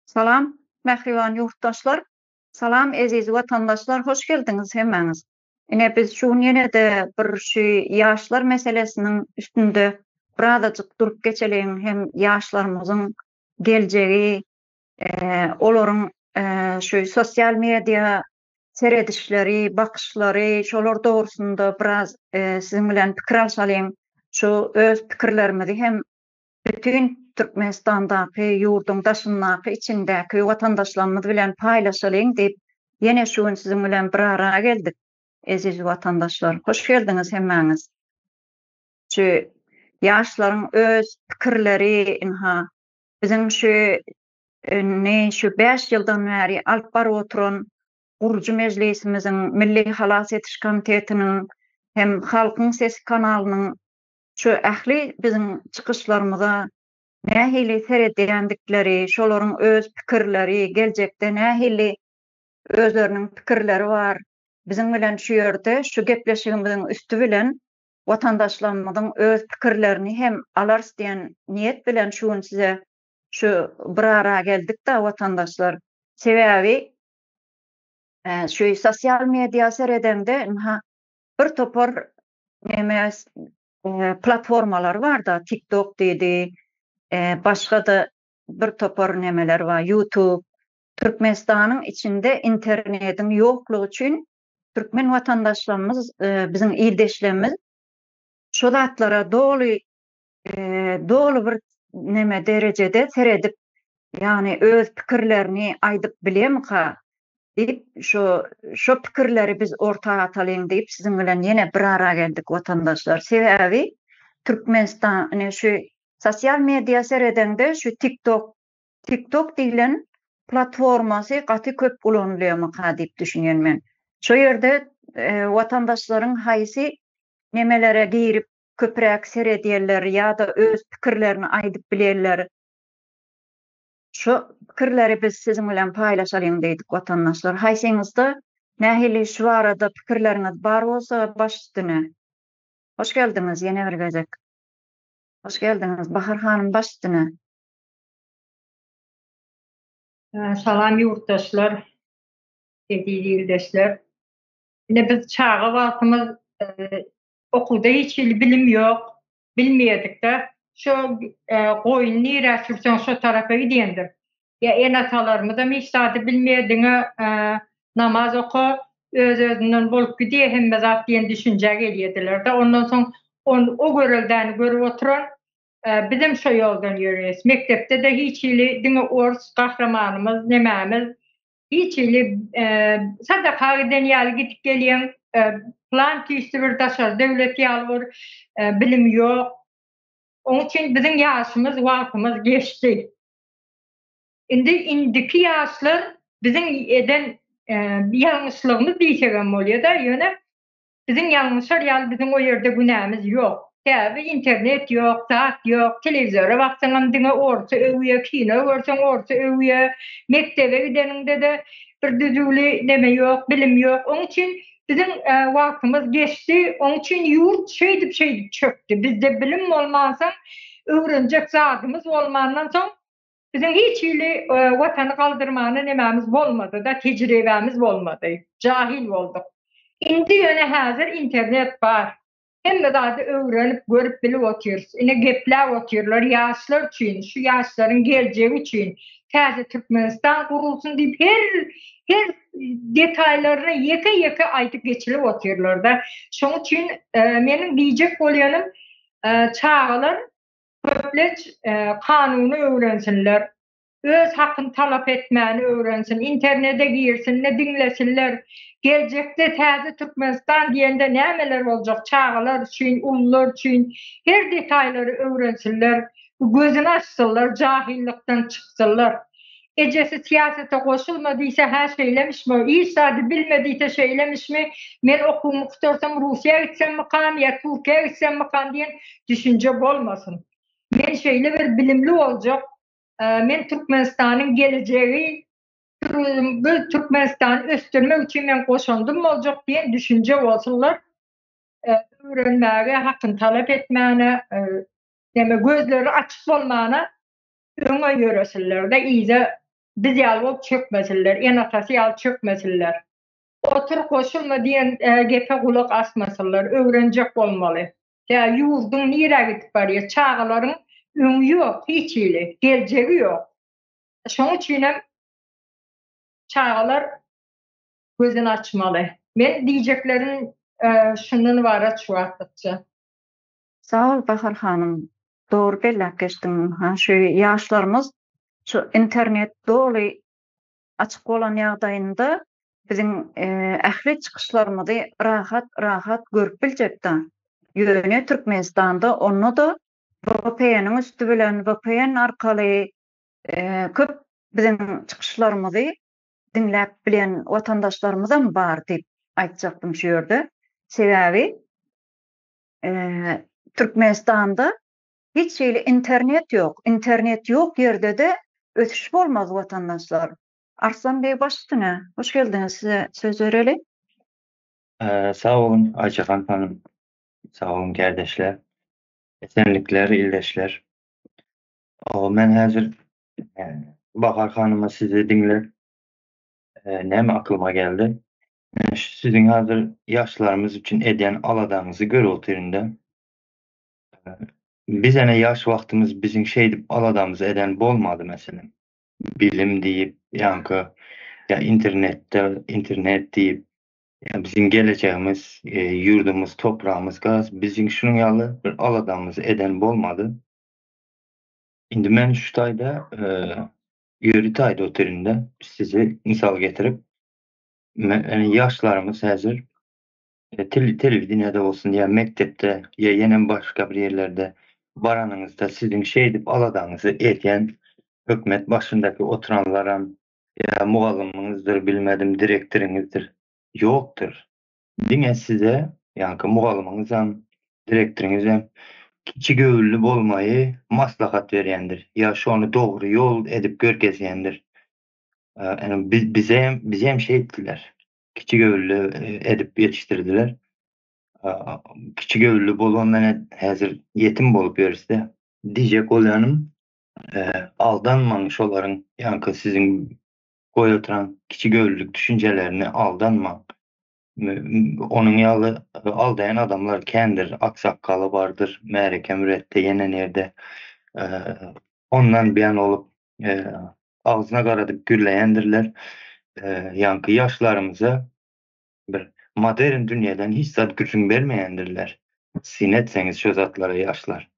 Salam mähriban ýurtdaşlar. Salam eziz watandaşlar hoş geldiňiz hemmäňiz. Ine biz şu gün ýene-de bir şu ýaşlar meselesiniň üstünde birazajyk durup geçeliň hem ýaşlarymyzyň geljegi olaryň şu sosial media seredişleri, bakyşlary şolar dogrusynda biraz siziň bilen pikir alşalyň. Şu öz pikirlerimizi hem bütin Türkmenistandaky, ýurduň daşyndaky, içindäki watandaşlarymyz bilen paýlaşalyň diýip, ýene şu gün siziň bilen bir ara geldik, eziz watandaşlar. Hoş geldiňiz hemmäňiz. Şu ýaşlaryň öz pikirleri, ynha, biziň şu indi şu bäş ýyldan bäri alyp baryp oturan gurujy mejlisimiziň, Milli halas ediş komitetiniň hem Halkyň sesi kanalynyň şu ähli biziň çykyşlarymyza nähili seredýändikleri, şolaryň öz pikirleri, geljekde nähili özleriniň pikirleri bar, biziň bilen şu ýerde şu gepleşigimiziň üsti bilen watandaşlarymyzyň öz pikirlerini hem alarys diýen niýet bilen şu gün size şu bir ara geldik-de watandaşlar. Sebäbi şu sosial media seredeňde ynha bir topar neme platformalar bar-da, TikTok diýdi, başga-da bir topar nemeler bar, YouTube. Türkmenistanyň içinde internetiň ýoklugy üçin türkmen watandaşlarymyz, biziň ildeşlerimiz şo zatlara doly doly bir neme derejede seredip, ýagny öz pikirlerini aýdyp bilemika diýip, şo şo pikirleri biz orta atalyň diýip siziň bilen ýene bir ara geldik watandaşlar. Sebäbi Türkmenistan ine şu sosial media seredeňde şu TikTok TikTok diýlen platformasy gaty köp ulanylýarmyka diýip düşünýän men. Şo ýerde watandaşlaryň haýsy nemelere girip köpräk seredýärler ýa-da öz pikirlerini aýdyp bilýärler. Şu pikirleri biz siziň bilen paýlaşalyň diýdik watandaşlar. Haýsyňyzda nähili şu barada pikirleriňiz bar bolsa baş üstüne. Hoş geldiňiz ýene bir gezek. Hoş geldiňiz Bahar hanym baş üstüne. Salam ýurtdaşlar, eziz ildeşler. Ine biz çaga wagtymyz okuwda hiç hili bilim ýok, bilmeýärdik-de. Şo goýun nirä sürseň şo tarapa gidýändir. Ýa ene-atalarymyzam hiç zady bilmeýär, diňe namaz oka, öz-özünden bolup gidýär hemme zat diýen düşünjä gelýärdiler-de. Ondan soň o göreldäni görüp oturan bizem şo ýoldan ýöreýäs. Mekdepde-de hiç hili diňe ors gahrymanymyz, nemämiz Hiç hili sadaka giden ýaly gidip gelýäň, plan tüýsli bir daşary döwlet ýaly bir bilim ýok. Oň üçin biziň ýaşymyz, wagtymyz geçdi. Indi indiki ýaşlar biziň eden ýalňyşlygymyz diýsegem bolýa-da, ýöne Biziň ýalňyşar ýaly biziň o ýerde günämiz ýok. Sebäbi internet ýok, zat ýok, telewizora baksaňam diňe orsy öwýä, kino görseň orsy öwýä, mekdebe gideniňde-de bir düzüwli neme ýok, bilim ýok. Oň üçin biziň wagtymyz geçdi, oň üçin ýurt şeýdip-şeýdip çökdi. Bizde bilim bolmansoň, öwrenjek zadymyz bolmandan soň Biziň hiç hili Watany galdyrmana nemämiz bolmady-da, tejribämiz bolmady. Jahil bolduk. Indi ýöne häzir internet bar. Hemme zady öwrenip, görüp, bilip otyrys. Ine gepläp otyrlar ýaşlar üçin, şu ýaşlaryň geljegi üçin täze Türkmenistan gurulsyn diýip her her detaýlaryny ýeke-ýeke aýdyp geçilip otyrlar-da. Şoň üçin meniň diýjek bolýanym çagalar Köplenç kanuny öwrensinler, öz hakyny talap etmäni öwrensin, internede girsinler, diňlesinler. Geljekde täze Türkmenistan diýende nämeler boljak çagalar üçin, ulular üçin her detaýlary öwrensinler, gözüni açsynlar, jahillykdan çyksynlar. Ejesi syýasata goşulma diýse hä şeýlemişmi, hiç zady bilme diýse şeýlemişmi, men okuwymy gutarsam Russiýa gitsemmikam ýa Türkiýä gitsemmikam diýen düşünje bolmasyn. Men şeýle bir bilimli boljak, men Türkmenistanyň gelejegi, bu Türkmenistany ösdürmek üçin men goşandym boljak diýen düşünje bolsunlar. Öwrenmäge, hakyny talap etmäne, gözleri açyk bolmana Öňe ýöresinler-de, yza Biz ýaly bolup çökmesinler, ene-atasy ýaly çökmesinler. Otur, goşulma diýen gepe gulak asmasynlar, öwrenjek bolmaly. Tä ýurduň nirä gidip barýar, çagalaryň öňi ýok hiç hili, geljegi ýok. Şoň üçinem çagalar gözüni açmaly. Men diýjeklerim şundan ybarat şu wagtlykça. Sag bol Bahar hanym, dogry belläp geçdiň. Ha şu ýaşlarymyz şu internet doly açyk bolan ýagdaýynda biziň ähli çykyşlarymyzy rahat rahat görüp biljekda. Ýöne Türkmenistanda onda-da VPN-iň üsti bilen VPN arkaly köp biziň çykyşlarymyzy diňläp bilen watandaşlarymyzam bar diýip aýtjakdym şu ýerde. Sebäbi Türkmenistanda hiç hili internet ýok. Internet ýok ýerde-de ösüş bolmaz watandaşlar. Arslan beg baş üstüne. Hoş geldiňiz size söz bereli. Sag boluň Aýjahan hanym. Sag boluň kärdeşler. Esenlikler ildeşler. Men häzir Bahar hanyma sizi diňläp näme aklyma geldi. Men şu siziň häzir ýaşlarymyz üçin edýän aladaňyzy görüp otyryn-da. Biz ene ýaş wagtymyz biziň şeýdip aladamyzy eden bolmady meselem. Bilim diýip, ýaňky ýa internetde internet diýip, ýa biziň gelejegimiz, ýurdumyz, topragymyz gaz biziň şunuň ýaly bir aladamyzy eden bolmady. Indi men şu taýda ýörite aýdyp otyryn-da, sizi mysal getirip, ýaşlarymyz häzir telewideniýede bolsun ýa mekdepde ýa ýenem başga bir ýerlerde baranyňyzda siziň şeýdip aladaňyzy edýän hökümet başyndaky oturanlaram ýa mugallymyňyzdyr bilmedim direktoriňizdir ýokdur. Diňe size ýaňky mugallymyňyzam direktoriňizem kiçi göwünli bolmaýy maslahat berýändir ýa şony dogry ýol edip görkezýändir. Bize bizem şeýtdiler. Kiçi göwünli edip ýetişdirdiler. Kiçi göwünli bolan mene häzir ýetim bolup ýörüs-de. Diýjek bolýanym, aldanmaň şolaryň ýaňky siziň goýup oturan kiçi göwünlilik düşünjelerine aldanmaň. Onuň ýaly aldaýan adamlar kändir, aksakgaly bardyr, märeke-müretde ýene nirde. Ondan buýan bolup agzyna garadyp gürleýändirler. Ýaňky ýaşlarymyza bir modern dünýeden hiç zat gürrüň bermeýändirler. Syn etseňiz şo zatlara ýaşlar.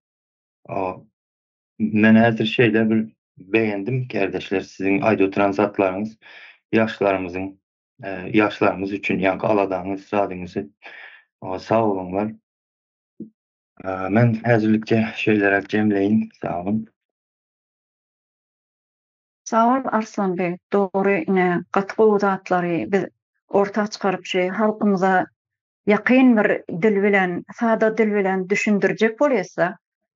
Men häzir şeýle bir begendim kärdeşler siziň aýdyp oturan zatlaryňyz ýaşlarymyzyň ýaşlarymyz üçin ýaňky aladaňyz zadyňyzy sag boluňlar. Men häzirlikçe şeýleräk jemleýin sag boluň. Sag bol Arslan beg dogry ine gaty gowy zatlary biz orta çykaryp şu halkymyza ýakyn bir dil bilen sada dil bilen düşündirjek bolýasda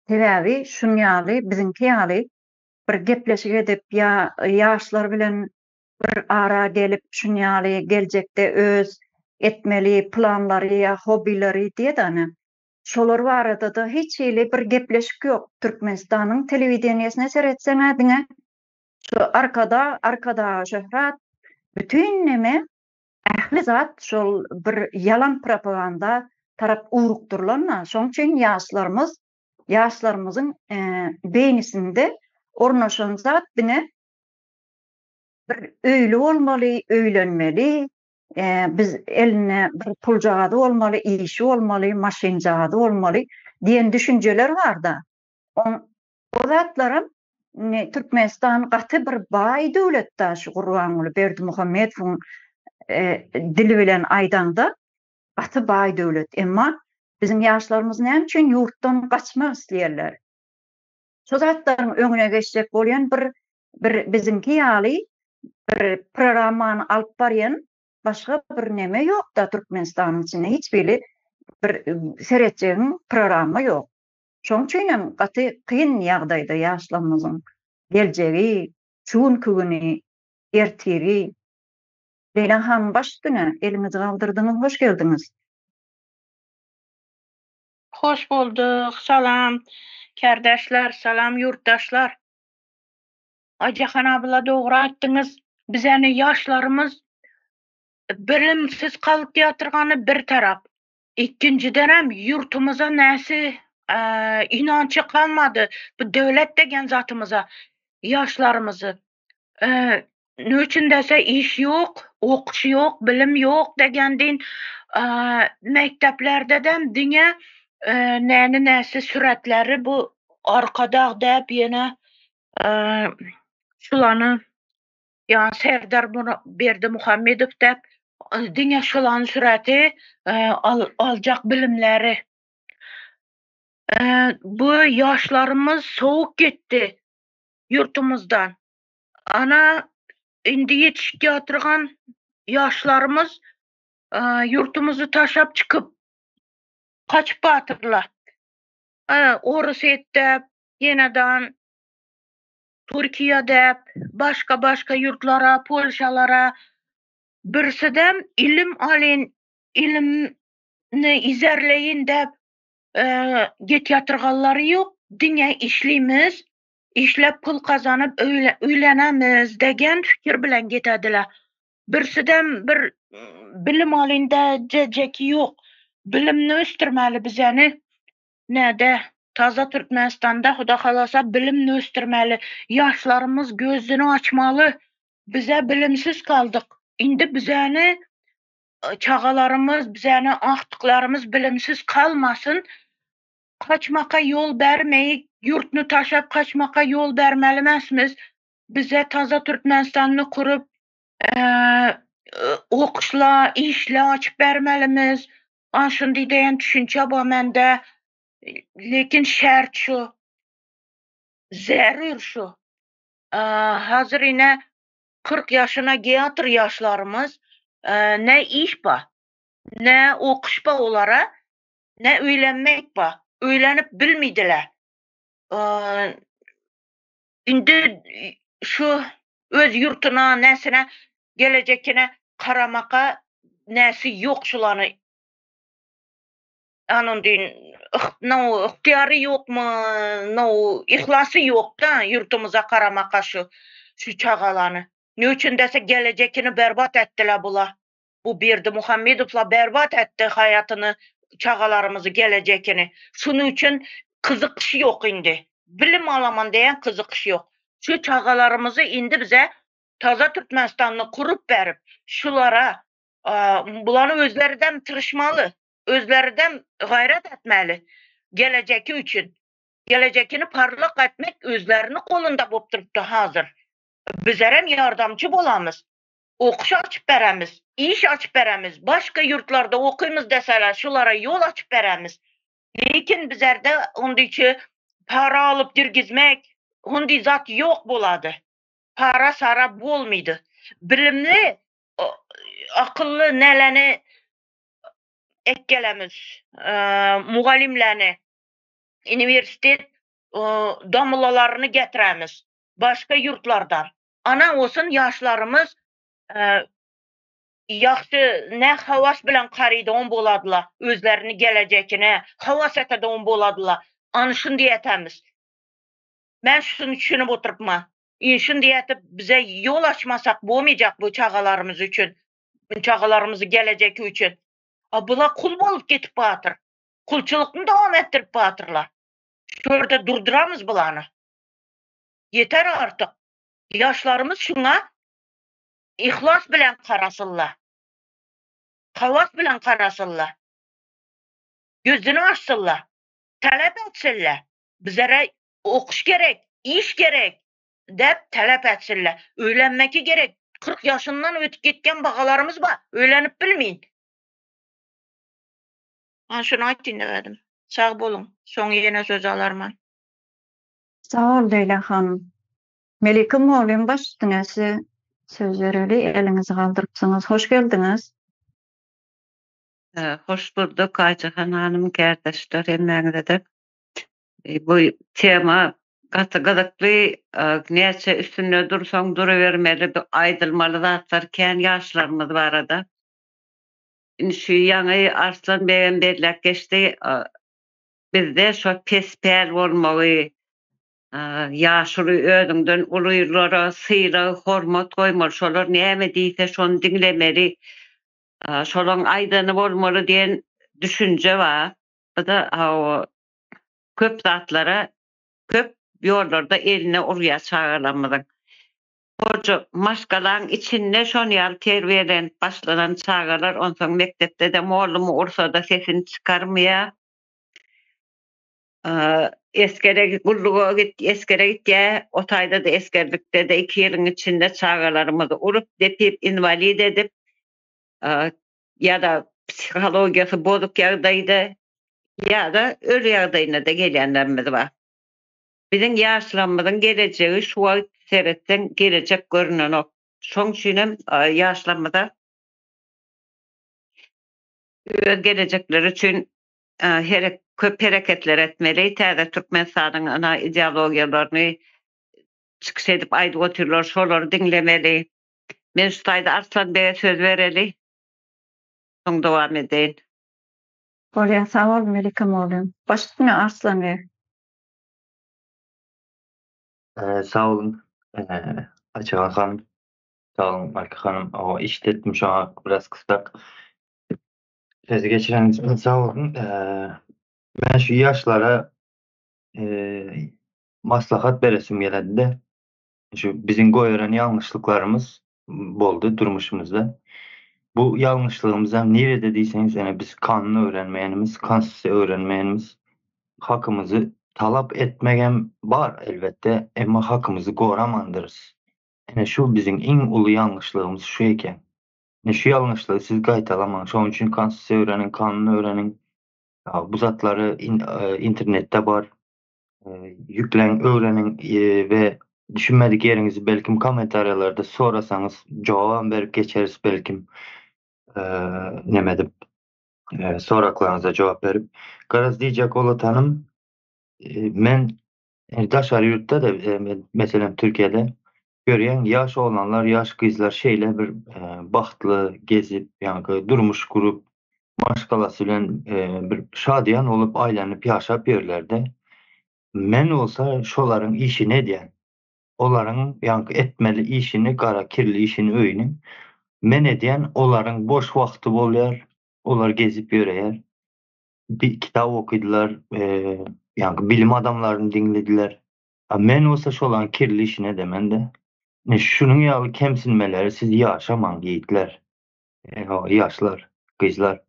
sebäbi şun ýaly biziňki ýaly bir gepleşik edip ýa ýaşlar bilen bir ara gelip şun ýaly geljekde öz etmeli planlary ýa hobbileri diýedane Şolar barada-da hiç hili bir gepleşik ýok. Türkmenistanyň telewideniýesine seretseň-ä diňe şu Arkadag, Arkadaga şöhrat, bütin neme, ähli zat şol bir ýalan propaganda tarap ugrukdyrylan-da. Şoň üçin ýaşlarymyz, ýaşlarymyzyň beýnisinde ornaşan zat diňe bir öýli bolmaly, öýlenmeli, biz elinde bir puljagazy bolmaly, işi bolmaly, maşynjagazy bolmaly diýen düşünjeler barda. O zatlaram indi Türkmenistan gaty bir baý döwlet-da şu Gurbanguly Berdimuhamedowyň dili bilen aýdaňda gaty baý döwlet. Emma biziň ýaşlarymyz näme üçin ýurtdan gaçmak isleýärler? Şu zatlaryň öňüne geçjek bolýan bir bir biziňki ýaly bir programmany alyp barýan başga bir neme ýokda Türkmenistanyň içinde hiç biri bir seretjegiň programma ýok. Şoň üçin hem gaty kyn ýagdaýda ýaşlarymyzyň geljegi, şu günki güni, ertiri. Leýla hanym baş üstüne eliňizi galdyrdyňyz hoş geldiňiz. Hoş bolduk salam kärdeşler salam ýurtdaşlar. Aýjahan abla dogry aýtdyňyz. Bizäni ýaşlarymyz bilimsiz galyp ýatyrgany bir tarap. Ikkinjidenem ýurtumyza näsi ynançy galmady bu döwlet degen zatymyza ýaşlarymyzy. Ne üçin dese iş ýok, okuş ýok, bilim ýok degendin mekdeplerdedem diňe näni näsi süretleri bu Arkadag däp ýene şulany ýa Serdar Berdimuhamedow däp diňe şulany süreti aljak bilimleri. Bu ýaşlarymyz sowuk gitdi ýurtumyzdan. Ana indi ýetişip ýatyrgan ýaşlarymyz ýurtumyzy taşlap çykyp gaçyp batyrlar. Orsýet däp, ýenedan Türkiýe däp, başga-başga ýurtlara, Polşalara birsidem ilim alyn, ilimni izerleýin däp get ýatyrganlary ýok. Diňe işlimiz, işläp pul gazanyp öýlenemiz degen fikir bilen getediler. Birsidem bir bilim alyn dejeki ýok. Bilimni ösdürmeli bizeni. Näde Taza Türkmenistanda Huda halasa bilimni ösdürmeli. Ýaşlarymyz gözüni açmaly. Bize bilimsiz galdyk. Indi bizeni çagalarymyz, bizeni agtyklarymyz bilimsiz kalmasyn. Kaçmaka ýol bermeýik, ýurtny taşlap kaçmaka ýol bermeli Bize taza Türkmenistanyny kurup, okuşla, işle açyp bermelimiz. An şundy diýen düşünje bar mende. Lekin şert şu. Zerur şu. Hazır ine 40 ýaşyna geýatyr ýaşlarymyz. Ne iş bar, ne okuş bar olara, ne öýlenmek bar. Öýlenip bilmeydiler. Indi şu öz ýurtuna, näsine gelejekine karamaka näsi ýok şulany. Anam diýin, no ygtyýary ýokmy, no yhlasy ýok-da ýurtumyza karamaka şu şu çagalany. Ne üçin dese gelejekini berbat etdiler bular. Bu Berdimuhamedowlar berbat etdi haýatyny çagalarymyzy gelejekini. Şunuň üçin gyzykyş ýok indi. Bilim alaman diýen gyzykyş ýok. Şu çagalarymyzy indi bize taza Türkmenistanyny kurup berip, şulara bulany özleridem tyrşmaly, özleridem gaýrat etmeli gelejeki üçin. Gelejekini parlak etmek özleriniň golunda bolup durupdy hazir. Bizerem ýardamçy bolamyz. Okuş açyp beremiz, iş açyp beremiz, başga ýurtlarda okymyz deseler şulara ýol açyp beremiz. Lekin bizerde ondyçy para alyp girgizmek, ondy zat ýok bolady. Para sara bolmydy. Bilimli, akylly neleni ekgelemiz, mugallymlany, uniwersitet damulalaryny getiremiz başga ýurtlardan. Ana olsun ýaşlarymyz ýagşy ne hawas bilen garydygan boladylar, özlerini gelejekine hawas etedigan boladylar. Ana şuny diýetemiz. Men şuny düşünip oturypman. Indi şuny diýetip bize ýol açmasak bolmajak bu çagalarymyz üçin. Çagalarymyzy gelejeki üçin. A bular kul bolup gitip batyr. Kulçulykny dowam etdirip batyrlar. Şu ýerde durduramyz bulany. Ýeter artyk. Ýaşlarymyz şuňa yhlas bilen garasynlar. Hawas bilen garasynlar. Gözüni açsynlar. Talap etsinler. Bizlere okuş gerek, iş gerek dep talap etsinler. Öýlenmeki gerek. 40 ýaşyndan ötüp gitgen bagalarymyz bar. Öýlenip bilmeýin. Ana şuny aýtdyn diýdim. Sag boluň. Soň ýene söz alarman. Sag bol Leýla hanym. Melike mugallym baş üstüne size söz bereli eliňizi galdyrypsyňyz hoş geldiňiz. Hoş bulduk Aýjahan hanym kärdeşler hemmäňizede. Bu tema gaty gyzykly näçe üstünde dursaň durubermeli bu aýdylmaly zatlar kän ýaşlarymyz barada. Indi şu ýaňy Arslan begem belläp geçdi bizde şo pes päl bolmagy. Ýaşuly özüňden ulylara sylag, hormat goýmaly, şolar näme diýse şony diňlemeli, şolaň aýdany bolmaly diýen düşünje bar. Bu-da hawa köp zatlara köp ýollarda eline urýar çagalarymyzyň. Hoja maşgalaň içinde şon ýaly terbiýelenip başlanan çagalar onsoň mekdepde-de mollumy ursa-da sesini çykarmaýar. Esgere gulluga git, esgere gitýär. O taýda-da esgerlikde-de iki ýylyň içinde çagalarymyzy urup, depip, inwalid edip, ýa-da psihologiýasy bozuk ýagdaýda, ýa-da öli ýagdaýynda-da gelýänlerimiz bar. Biziň ýaşlarymyzyň gelejegi şu wagt seretseň gelejek görünenok. Şoň üçinem ýaşlarymyza öz gelejekleri üçin köp hereketler etmeli. Täze Türkmenistanyň ana ideologiýalaryny çykyş edip aýdyp otyrlar, şolary diňlemeli. Men şu taýda Arslan bege söz bereli. Soň dowam edeýin. Bolýar, sag bol Melike mugallym. Baş üstüne Arslan beg. Sag boluň Açagan hanym. Sag boluň Malika hanym. Işletdim şoňa biraz kyssak. Sözi geçireniňiz üçin sag boluň. Men şu ýaşlara maslahat beresim geledi-de. Şu biziň goýberen ýalňyşlyklarymyz boldy durmuşymyzda. Bu ýalňyşlygymyzam nirede diýseňiz, ene biz kanun öwrenmeýänimiz, konstitusiýa öwrenmeýänimiz, hakymyzy talap etmegem bar elbetde, emma hakymyzy goramandyrys. Ene şu biziň iň uly ýalňyşlygymyz şu eken. Ine şu ýalňyşlygy siz gaýtalamaň. Şonuň üçin konstitusiýa öwreniň, kanun öwreniň. Bu zatlary internetde bar. Ýükläň, öwreniň we düşünmedik ýeriňizi belkim kommentariýalarda sorasaňyz jogabam berip geçeris belkim neme edip soraklaryňyza jogap berip. Garaz diýjek bolatanym men daşary ýurtda-da meselem Türkiýede görýän ýaş oglanlar, ýaş gyzlar şeýle bir bagtly gezip, ýaňky durmuş gurup, maşgalasy bilen bir şadyýan bolup aýlanyp ýaşap ýörlerde. Men bolsa şolaryň işini edýän. Olaryň ýaňky etmeli işini, gara kirli işini öýüniň men edýän, olaryň boş wagty bolýar, olar gezip ýöreýär. Bir kitap okydylar, ýaňky bilim adamlaryny diňlediler. A men bolsa şolaryň kirli işini edemen-de. Ine şunuň ýaly kemsinmeleri siz ýaşamaň ýigitler. Ýaşlar, gyzlar.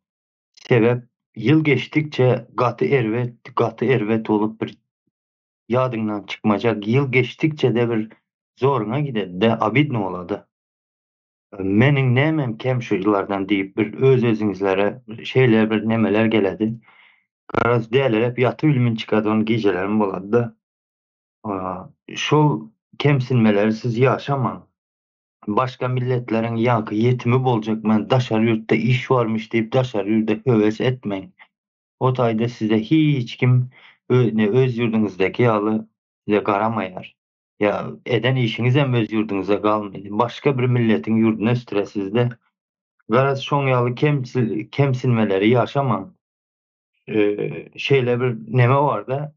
Sebäp ýyl geçdikçe gaty erbet, gaty erbet bolup bir ýadyňdan çykmajak, ýyl geçdikçe-de bir zoruňa gidedi-de, obidno bolady. Meniň nämem kem şu ýyllardan diýip bir öz-özüňizlere şeýle bir nemeler geledi. Garaz däliräp ýatybilmin çykadygyn gijelerim bolady-da. Şol kemsinmeleri siz ýaşamaň. Başga milletleriň ýaňky ýetimi boljak men daşary ýurtda iş barmyş diýip daşary ýurda höwes etmäň. O taýda size hiç kim ne öz ýurduňyzdaky ýaly size garamaýar. Ýa eden işiňizem öz ýurduňyzda galmaýar. Başga bir milletiň ýurduna ösdüresizde. Garaz şoň ýaly kemsinmeleri ýaşamaň. Şeýle bir neme barda.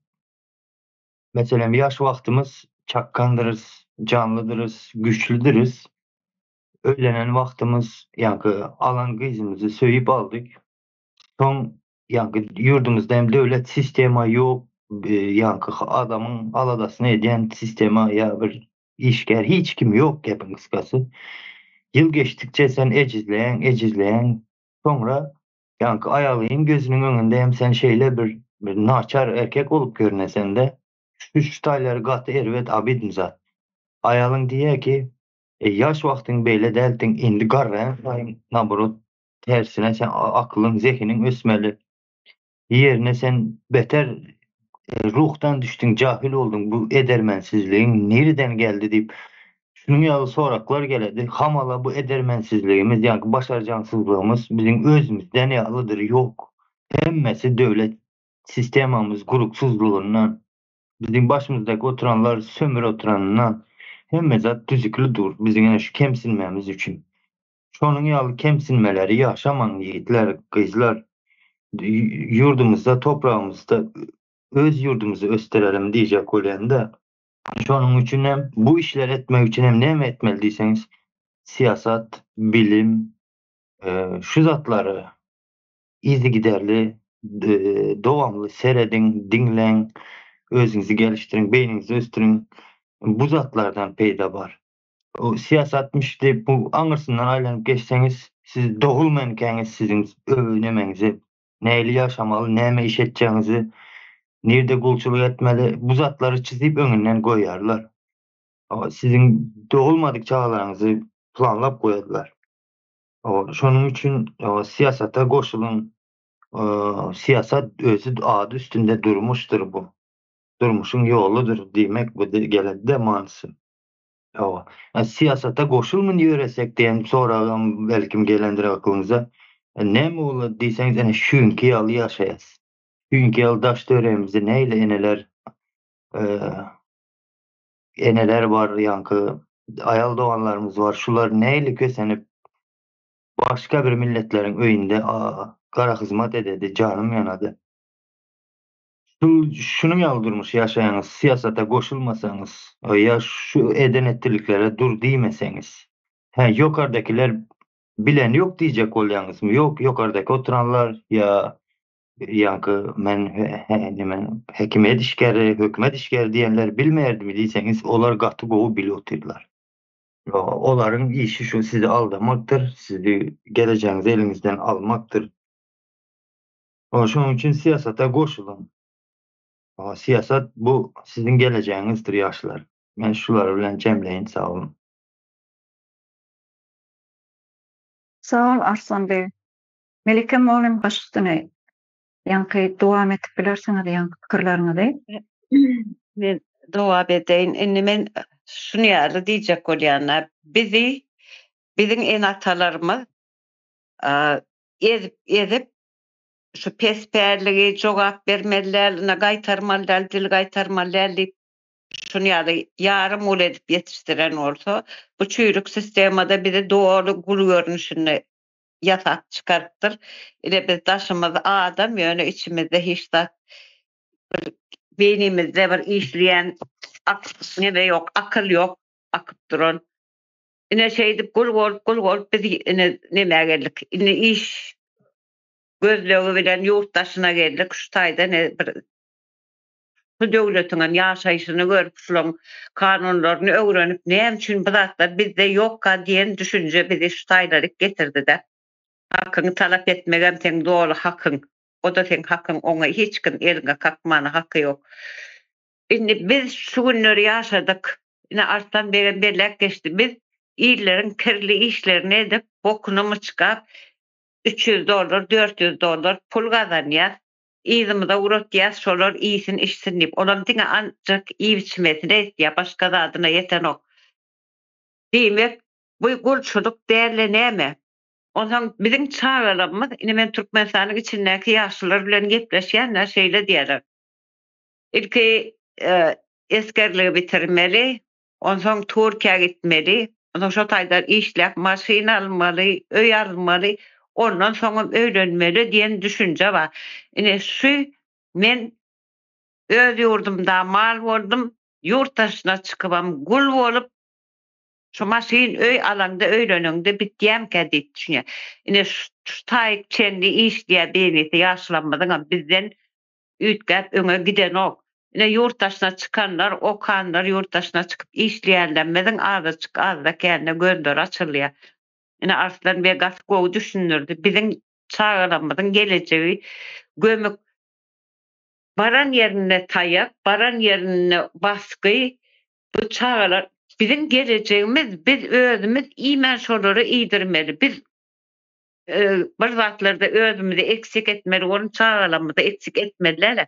Meselem ýaş wagtymyz çakgandyrys, janlydyrys, güýçlüdiris. Öýlenen wagtymyz ýaňky alan gyzymyzy söýüp aldyk. Soň ýaňky ýurdumyzda hem döwlet sistema ýok, ýaňky adamyň aladasyny edýän sistema ýa bir işgär hiç kim ýok gepiň gysgasy. Ýyl geçdikçe sen ejizleýäň, ejizleýäň. Soňra ýaňky aýalyň gözüniň öňünde hem sen şeýle bir bir naçar erkek bolup görünesende şu şu taýlary gaty erbet obidny zat. Aýalyň diýýär ki, e ýaş wagtyň beýle däldiň indi garraýan saýyn naborot tersine sen aklyň zehiniň ösmeli. Ýerine sen beter ruhdan düşdüň jahil bolduň bu edermensizligiň nireden geldi diýip şunuň ýaly soraklar geledi. Hamala bu edermensizligimiz ýa başarjaňsyzlygymyz biziň özümizden ýalydyr ýok. Hemmesi döwlet sistemamyz guruksyzlygyndan biziň başymyzdaky oturanlar sömür oturanyndan hemme zat düzükli dur biziň ene şu kemsinmämiz üçin. Şonuň ýaly kemsinmeleri ýaşamaň ýigitler, gyzlar. Ýurdumyzda, topragymyzda öz ýurdumyzy ösdürelim diýjek bolýanda. Şonuň üçin hem bu işleri etmek üçin hem näme etmeli diýseňiz, syýasat, bilim, şu zatlary yzygiderli, dowamly serediň, diňläň, özüňizi gelişdiriň, beýniňizi ösdüriň. Bu zatlardan peýda bar. O syýasatmyş diýip bu aňyrsyndan aýlanyp geçseňiz, siz dogulmankäňiz siziň nemäňizi, nähili ýaşamaly, näme iş etjegiňizi, nirde gulçulyk etmeli, bu zatlary çyzyp öňünden goýarlar. Siziň dogulmadyk çagalaryňyzy planlap goýarlar. Şonuň üçin syýasata goşulyň. Syýasat özi ady üstünde durmuşdyr bu. Durmuşyň ýoludyr diýmek bu gelende manysy. Hawa. Syýasata goşulmyn ýöresek diýen soragam belkim gelendir aklyňyza. Näme bolar diýseňiz ene şuňki ýaly ýaşaýas. Şuňki ýaly daş töweregimizde nähili eneler eneler bar ýaňky aýal doganlarymyz bar şular nähili kösenip başga bir milletleriň öýünde gara hyzmat ededi janym ýanady. Şu şunuň ýaly durmuş ýaşaýaňyz, syýasata goşulmasaňyz, ýa şu eden-etdiliklere dur diýmeseňiz. Hä, ýokardakiler bilen ýok diýjek bolýaňyzmy? Ýok, ýokardaky oturanlar ýa ýaňky men neme häkimiýet işgäri, hökümet işgäri diýenler bilmeýärdimi diýseňiz, olar gaty gowy bilip otyrlar. Olaryň işi şu sizi aldamakdyr, sizi gelejegiňizi eliňizden almakdyr. Şonuň üçin syýasata goşulyň. Syýasat bu siziň gelejegiňizdir ýaşlar. Men şular bilen jemleýin sag boluň. Sag bol Arslan beg. Melike mugallym baş üstüne. Ýaňky dowam edip bilersiňiz ýaňky pikirleriňizi. Men dowam edeýin. Indi men şuny ýaly diýjek bolýan-da, bizi biziň ene-atalarymyz ezip ezip şu pespälligi jogap bermeli däl, ine gaýtarmaly däl, dil gaýtarmaly däl diýip şuny ýaly ýarym gul edip ýetişdiren bolsa, bu çüýrük sistemada bizi doly gul görnüşinde ýasap çykarypdyr. Ine biz daşymyz adam, ýöne içimizde hiç zat bir beýnimizde bir işleýän neme ýok, akyl ýok akyp duran. Ine şeýdip gul bolup, gul bolup biz ine nämä geldik. Indi iş gözlegi bilen ýurt daşyna geldik. Şu taýda ine bir şu döwletiňem ýaşaýşyny görüp, şulaň kanunlaryny öwrenip, näme üçin bu zatlar bizde ýokka diýen düşünje bizi şu taýlaryk getirdi-de. Hakyňy talap etmegem seň doly hakyň. O-da seň hakyň, oňa hiç kim eliňe kakmana haky ýok. Indi biz şu günleri ýaşadyk. Ine Arslan begem belläp geçdi. Biz illeriň kirli işlerini edip, bokuny myçkap, 300 dollar, 400 dollar pul gazanýas. Yzymyza ugratýas, şolar iýsin, içsin diýip. Olam diňe anjak iýip-içmesine ýetýär, başga zadyna ýetenok. Diýmek, bu gulçulyk däl-de näme? Onsoň biziň çagalarymyz, indi men Türkmenistanyň içindäki ýaşulular bilen gepleşýän-de, şeýle diýýärler. Ilki esgerligi bitirmeli, onsoň Türkiýä gitmeli, onsoň şo taýdan işläp maşyn almaly, öý almaly, ondan soňam öýlenmeli diýen düşünje bar. Ine şu men öz ýurdumda mal boldum, ýurt daşyna çykybam gul bolup, şu maşyn, öý alaňda öýleneňde bitýämkä diýip düşünýän. Ine şu taýyk çenli işleýär beýnisi ýaşlarymyzyňam bizden üýtgäp öňe gidenok. Ine ýurt daşyna çykanlar, okanlar, ýurt daşyna çykyp işleýänlerimiziň azajyk azda-kände gözleri açylýar. Ine Arslan beg gaty gowy düşündirdi. Biziň çagalarymyzyň gelejegi gömük. Baran ýerinde taýak, baran ýerinde basgy. Bu çagalar biziň gelejegimiz, biz özümiz iýmän şolara iýdirmeli. Biz bir zatlarda özümizi eksik etmeli bolup çagalarymyzy eksik etmeli däl.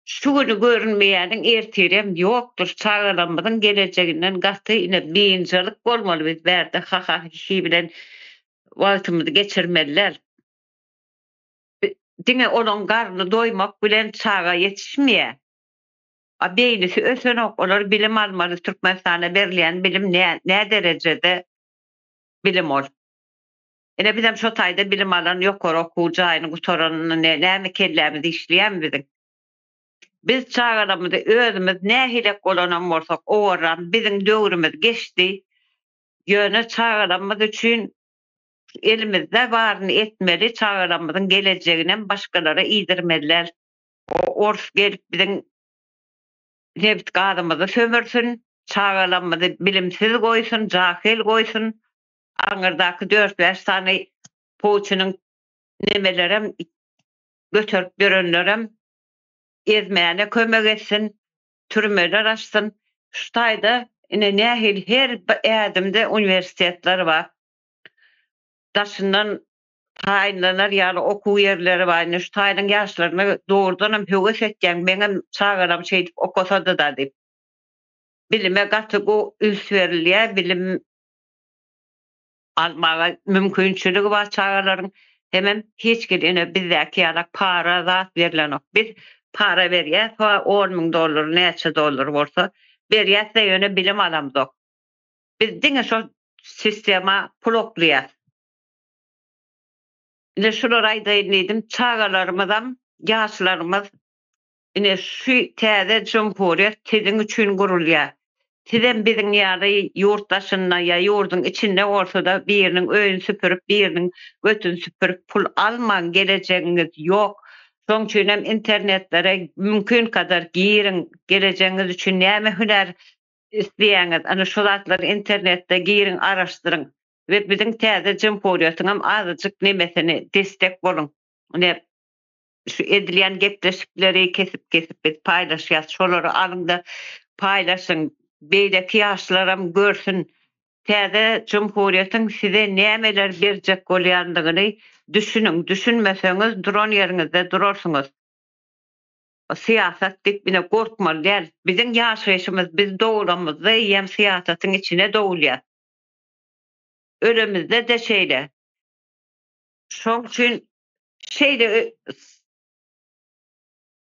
Şu güni görünmeýäniň ertirem ýokdur. Çagalarymyzyň gelejeginden gaty ine biynjalyk bolmaly biz bärde ha-ha hi-hi bilen wagtymyzy geçirmeli däl. Diňe olaň garny doýmak bilen çaga ýetişmeýär. A beýnisi ösenok olar bilim almaly Türkmenistanda berilýän bilim nä derejede bilim ol. Ine bizem şo taýda bilim alan ýokary okuw jaýyny gutaran näme kellämiz işleýärmi biziň. Biz çagalarymyzy özümiz nähilek bolanam bolsak owarram biziň döwrümiz geçdi. Ýöne çagalarymyz üçin elimizde baryny etmeli, çagalarymyzyň gelejeginem başgalara iýdirmeli däl. O ors gelip biziň nebit gazymyzy sömürsin, çagalarymyzy bilimsiz goýsun, jahyl goýsun. Aňyrdaky dört-bäş sany Putiniň nemelerem göterip ýörenlerem ezmäne kömek etsin, türmeler açsyn. Şu taýda ine nähili her bir ädimde uniwersitetler bar. Daşyndan taýynlanar ýaly okuw ýerleri bar. Ine şu taýynyň ýaşlaryna dogrudanam höwes etýän, meňem çagalarym şeýdip okasady-da diýip. Bilime gaty gowy üns berilýär, bilim almaga mümkinçiligi bar çagalaryň. Hemem hiç hili ine bizdäki ýalak para zat berlenok. Biz para berýäs ha on müň dollar näçe dollar bolsa berýäs-de ýöne bilim alamzok. Biz diňe şo sistema pul oklaýas. Ine şulary aýdaýyn diýdim. Çagalarymyzam ýaşlarymyz Ine, şu täze jumhuriýet siziň üçin gurulýar. Sizem biziň ýaly ýurt daşynda ýa ýurduň içinde bolsa-da biriniň öýüni süpürip, biriniň götüni süpürip pul almaň, gelejegiňiz ýok. Şoň üçinem internetlere mümkinkadar giriň, gelejegiňiz üçin näme hünär isleýäňiz, ana şo zatlary internetde giriň, araşdyryň we biziň täze jumhuriýetiňem azajyk nemesini destek boluň. Ine, Şu edilýän gepleşikleri kesip-kesip biz paýlaşýas. Şolary alyň-da paýlaşyň. Beýleki ýaşlaram görsün. Täze jumhuriýetiň size nämeler berjek bolýandygyny düşüniň. Düşünmeseňiz duran ýeriňizde durarsyňyz. Syýasat diýip ine gorkmaly däl. Biziň ýaşaýşymyz biz dogulamyzda eýýäm syýasatyň içine dogulýas. Ölemizde-de şeýle. Şoň üçin şeýle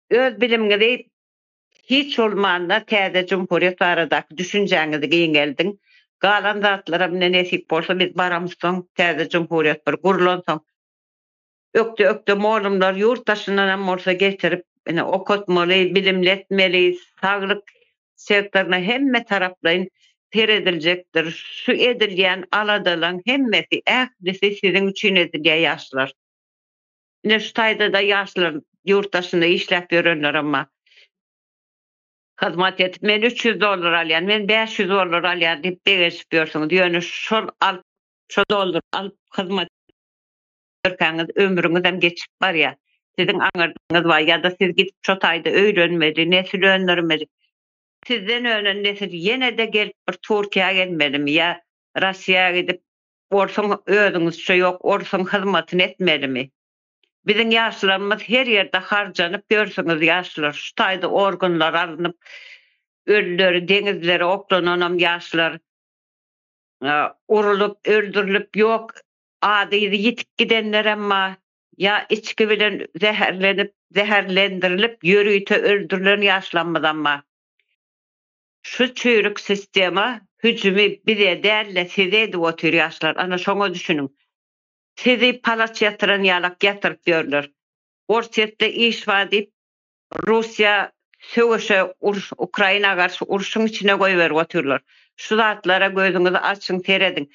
öz bilimiňizi hiç bolmanda täze jumhuriýet baradaky düşünjäňizi giňeldiň. Galan zatlaram ine nesip bolsa biz baramyzsoň täze jumhuriýet bir gurlansoň ökde-ökde molumlar ýurt daşyndanam bolsa getirip ine okatmaly, bilimli etmeli, saglyk sektoryna hemme taraplaýyn serediljekdir. Şu edilýän aladalaň hemmesi, ählisi siziň üçin edilýär ýaşlar. Ine şu taýda-da ýaşlar ýurt daşynda işläp ýörenlerem bar. Hyzmat edip men 300 dollar alýan, men 500 dollar alýan diýip begenişip ýörsüňiz. Ýöne şol alyp, şo dollary alyp hyzmat ýörkäňiz ömrüňizem geçip barýar. Siziň aňyrdyňyz bar ýa-da siz gidip şo taýda öýlenmeli, nesil öndürmeli. Sizden önen nesil ýene-de gelip bir Türkiýä gelmelimi ýa Russiýa gidip orsuň özüňizçe ýok orsuň hyzmatyny etmelimi? Biziň ýaşlarymyz her ýerde harjanyp ýörsüňiz ýaşlar şu taýda organlar alnyp ölüleri deňizlere oklananam ýaşlar urulyp öldürilip ýok ady-yzy ýitip gidenlerem bar ýa içgi bilen zäherlenip zäherlendirilip ýörite öldürilen ýaşlarymyzam bar. Şu çüýrük sistema hüjümi bize däl-de size edip otyr ýaşlar ana şoňa düşüniň. Sizi palaç ýatyran ýalak ýatyryp ýörler. Orsýetde iş bar diýip Russiýa söweşe uruş Ukraina garşy urşuň içine goýberip otyrlar. Şu zatlara gözüňizi açyň serediň.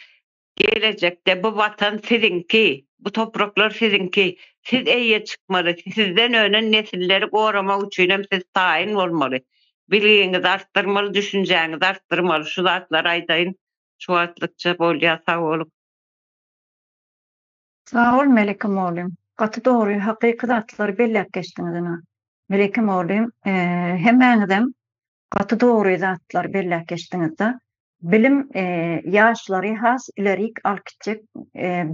Gelejekde bu watan siziňki, bu topraklar siziňki. Siz eýe çykmaly, sizden önen nesilleri goramak üçinem siz taýyn bolmaly. Bilgiňizi artdyrmaly, düşünjäňizi artdyrmaly. Şu zatlary aýdaýyn. Şu wagtlykça bolýar, sag boluň. Sag bol Melike mugallym. Gaty dogry hakyky zatlary belläp geçdiňiz ina. Melike mugallym hemmäňizem gaty dogry zatlary belläp geçdiňizda. Bilim ýaşlary has ilerik alyp gitjek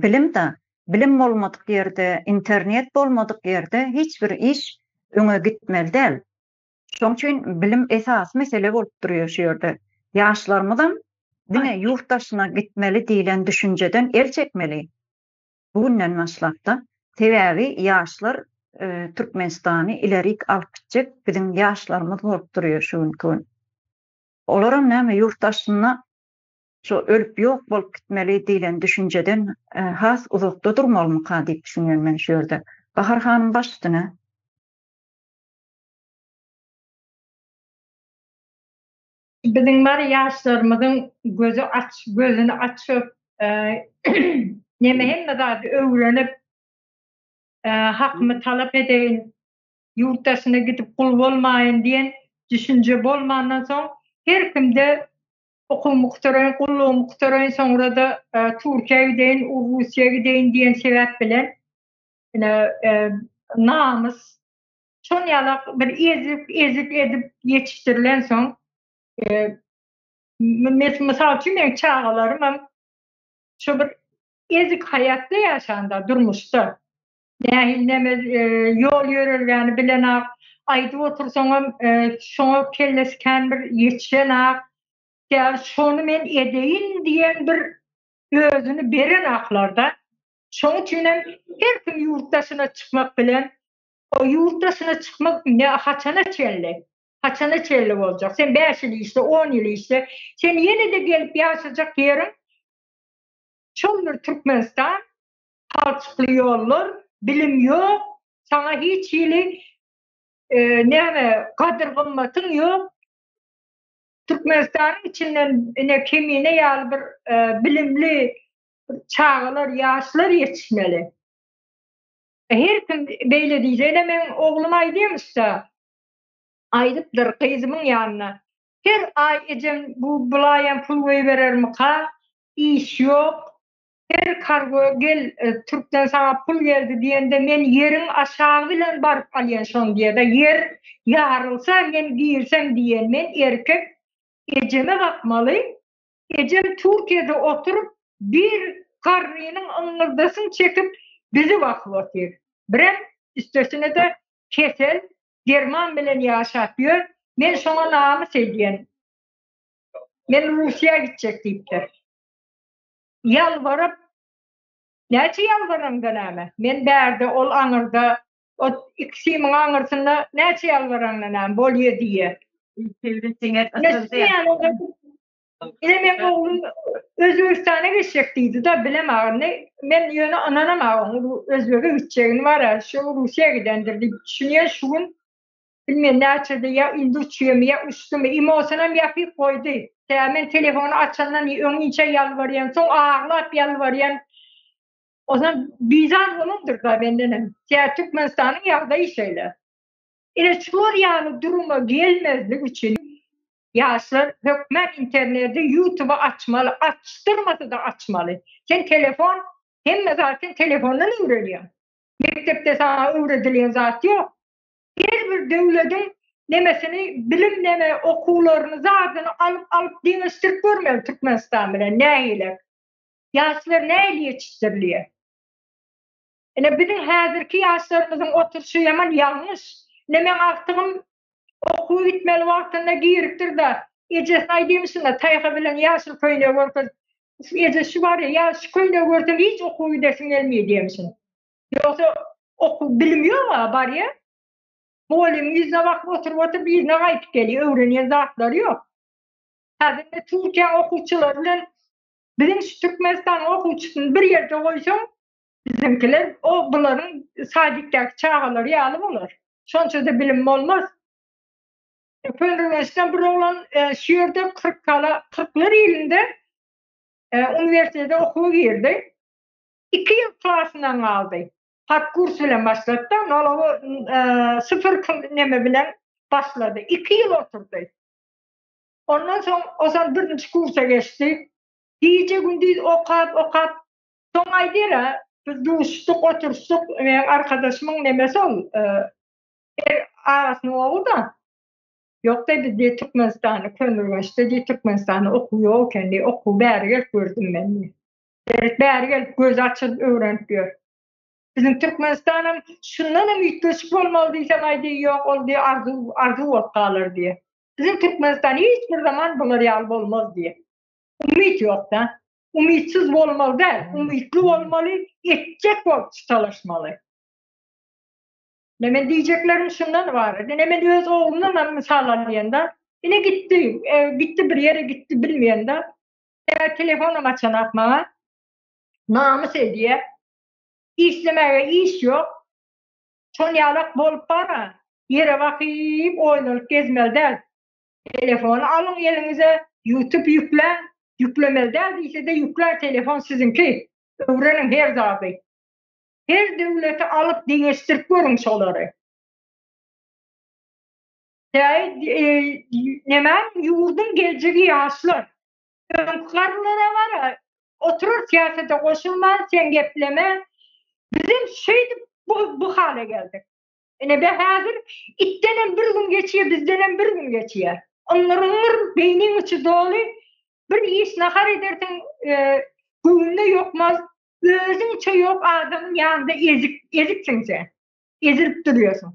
bilim-da. Bilim bolmadyk ýerde, internet bolmadyk ýerde hiç bir iş öňe gitmeli däl. Şoň üçin bilim esasy mesele bolup durýar şu ýerde. Ýaşlarymyzam diňe ýurt daşyna gitmeli diýlen düşünjeden el çekmeli. Bu günden başlap-da. Sebäbi ýaşlar Türkmenistany ilerik alyp gitjek biziň ýaşlarymyz bolup durýar şu günki gün. Olaram näme ýurt daşynda şo ölüp ýok bolup gitmeli diýlen düşünjeden has uzakda durmalymyka diýip düşünýän men şu ýerde. Bahar hanym baş üstüne. Biziň bar ýaşlarymyzyň gözi aç, gözüni açyp, neme hemme zady öwrenip, hakymy talap edeýin, ýurt daşyna gidip gul bolmaýyn diýen düşünje bolmandan soň her kimde okuwymy gutaraýyn, gullugymy gutaraýyn, soňra-da Türkiýä gideýin, Russiýa gideýin diýen sebäp bilen ine namys şon ýalak bir ezip ezip edip ýetişdirilensoň mysal üçin meň çagalarymam şo bir ezik haýatda ýaşanda durmuşda nähili neme ýol ýörelgäni bilenak aýdyp otursaňam şoňa kellesi kän bir ýetişenak ýa şony men edeýin diýen bir özüni berenaklarda şoň üçinem her kim ýurt daşyna çykmak bilen O ýurt daşyna çykmak ne haçana çenli? Haçana çenli boljak? Sen 5 ýyl işle, 10 ýyl işle. Sen ýene-de gelip ýaşajak ýeriň şol bir Türkmenistan, palçykly ýollar, bilim ýok, saňa hiç hili e, näme gadyr-gymmatyň ýok. Türkmenistanyň içinden ine Kemine ýaly bir e, bilimli çagalar, ýaşlar ýetişmeli. Her kim beýle diýse, ine meň oglum aýdýamyş-da, aýdypdyr gyzymyň ýanyna, her aý ejem bu bulaýam pul goýberermika, iş ýok, her kargo gel türkden saňa pul geldi diýende men ýeriň aşagy bilen baryp alýan şony diýýär-de, ýer ýarylsa men girsem diýen men erkek ejeme bakmaly, Ejem Türkiýede oturyp bir garrynyň yňňyrdasyny çekip bizi bakyp otyr. Birem üstesine-de kesel, derman bilen ýaşap ýör, men şoňa namys edýän. Men Russiýa gitjek diýipdir. Ýalbaryp, näçe ýalbaraňda näme? Men bärde, ol aňyrda, o ikisimiň aňyrsynda näçe ýalbaraňda näme, bolýa diýýär. Ine meň oglum Özbegistana geçjek diýdi-de, bilem indi. Men ýöne ynanamag oň Özbege gitjegini bar-a, şu Russiýa gidendir diýip düşünýän şu gün. Bilmen näçede ýa indi uçýamy ýa uçdumy, imosynam ýapyp goýdy. Tä men telefony açandan öňinçä ýalbarýan, soň aglap ýalbarýan. Ondan bizar bolandyr-da mendenem. Tä Türkmenistanyň ýagdaýy şeýle. Ine şular ýaly duruma gelmezlik üçin ýaşlar hökmän interneti, ýutuby açmaly, açdyrmasa-da açmaly. Sen telefon, hemme zat sen telefondan öwrenýäň. Mekdepde saňa öwredilýän zat ýok. Her bir döwlediň nemesini, bilim neme okuwlaryny, zadyny alyp alyp deňeşdirip görmeli Türkmenistan bilen nähili. Ýaşlar nähili ýetişdirilýär. Ine biziň häzirki ýaşlarymyzyň oturyşy ýaman ýalňyş. Ine meň agtygym okuwa gitmeli wagtynda giripdir-de, ejesine aýdýmyşyn-da, taýha bilen ýaşyl köýnegi görkezip, Eje şu bar ýa, şu köýnegi görsem hiç okuwa gidesim gelmeýär diýmişin. Ýogsa okuw bilim ýog-a barýa. Mugallymyň ýüzüne bakyp oturyp-oturyp yzyna gaýdyp gelýär, öwrenýän zatlary ýok. Häzir ine Türkiýäň okuwçylary bilen biziň şu Türkmenistanyň okuwçysyny bir ýerde goýsaň, Biziňkiler o bularyň sadikdäki çagalary ýaly bolar. Şonça-da bilim bolmaz. Köneürgençden bir oglan e, şu ýerde 40 kala 40-lar ýylynda e, uniwersitete okuwa girdi. 2 ýyl klasyndan galdy. Podkurs bilen başlady-da, nalowy e, sıfır neme bilen başlady. 2 ýyl oturdy. Ondan soň o birinji kursa geçdi. Gije gündiz okap okap Soň aýdýar-a, biz duşuşdyk, oturyşdyk, meň arkadaşymyň nemesi ol, er agasynyň ogly-da. Ýok-da, biz diýip Türkmenistanda, Köneürgençde diýip Türkmenistanda okuw ýok eken diýip, okuwy bäri gelip gördüm men diýip. Seret, bäri gelip gözi açylyp öwrenip ýör. Biziň Türkmenistanam şundanam üýtgeşik bolmaly diýsem aýdýar, ýok, ol diýip arzuw, arzuw bolup galar diýip. Biziň Türkmenistan hiç bir zaman bular ýaly bolmaz diýip. Umyt ýok-da. Umytsyz bolmaly däl, umytly bolmaly, etjek bolup çytalaşmaly. Ine men diýjeklerim şundan ybarat. Ine men öz oglumdan hem mysal alýan-da. Ine gitdi, e, gitdi bir ýere gitdi bilmeýän-de. E, telefonam açanak maňa. Namys edýär. Işlemäge iş ýok. Şon ýalak bolup bara. Ýere bakyp oýlanyp gezmeli däl. Telefony alyň eliňize, YouTube ýükläň, ýüklemeli däl diýse-de ýükläň telefon siziňki. Öwreniň her zady. Her döwleti alyp deňeşdirip görüň şolary. Täý nemäň ýurduň geljegi ýaşlar. Öňki garrylara bara oturar syýasata goşulman sen gepleme. Bizem şeýdip bu bu hala geldik. Ine be häzir itdenem bir gün geçýär bizdenem bir gün geçýär. Yňňyr yňňyr beýniň içi doly bir iş nahar edersiň göwünde ýokmaz özüňçe ýok adamyň ýanynda ezik eziksiň sen. Ezilip durýarsyň.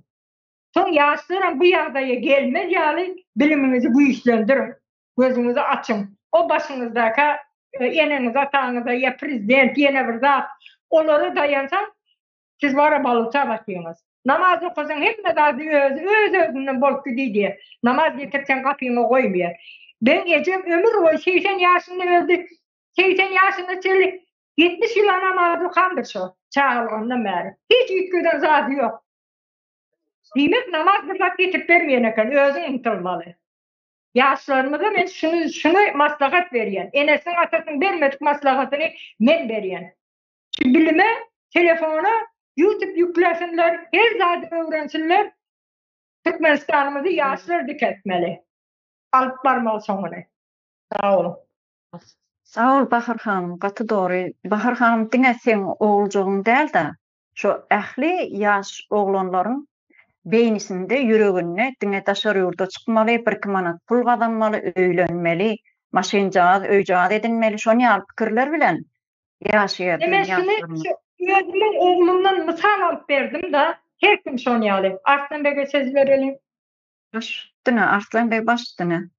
Soň ýaşlaram bu ýagdaýa gelmez ýaly bilimiňizi güýçlendiriň. Gözüňizi açyň. O başyňyzdaka eneňiz ataňyza ýa prezident ýene bir zat olara daýansaň siz bara baluta batýaňyz. Namaz okasaň hemme zady özi öz özünden bolup gidýär. Namaz getirseň gapyňa goýmaýar. Meň ejem ömür boýy 80 ýaşynda öldi. 80 ýaşyna çenli 70 ýyl namaz okandyr şo çagalygyndan bäri. Hiç üýtgeden zady ýok. Diýmek namaz bir zat getirip bermeýän eken, özüň ymtylmaly. Ýaşlarymyza men şuny şuny maslahat berýän. Enesiniň atasynyň bermedik maslahatyny men berýän. Şu bilime, telefona YouTube ýüklesinler, her zady öwrensinler. Türkmenistanymyzy ýaşlar dikeltmeli. Alyp barmaly soňuny. Sag boluň. Sag bol Bahar hanym, gaty dogry. Bahar hanym diňe seň oguljygyň däl-de, Şo ähli ýaş oglanlaryň beýnisinde, ýüreginde diňe daşary ýurda çykmaly, birki manat pul gazanmaly, öýlenmeli, maşynjagaz, öýjagaz edinmeli, şon ýaly pikirler bilen ýaşaýar Men şuny şu özümiň oglumdan mysal alyp berdim-da, her kim şon ýaly. Arslan bege söz bereliň. Baş üstüne, Arslan beg baş üstüne.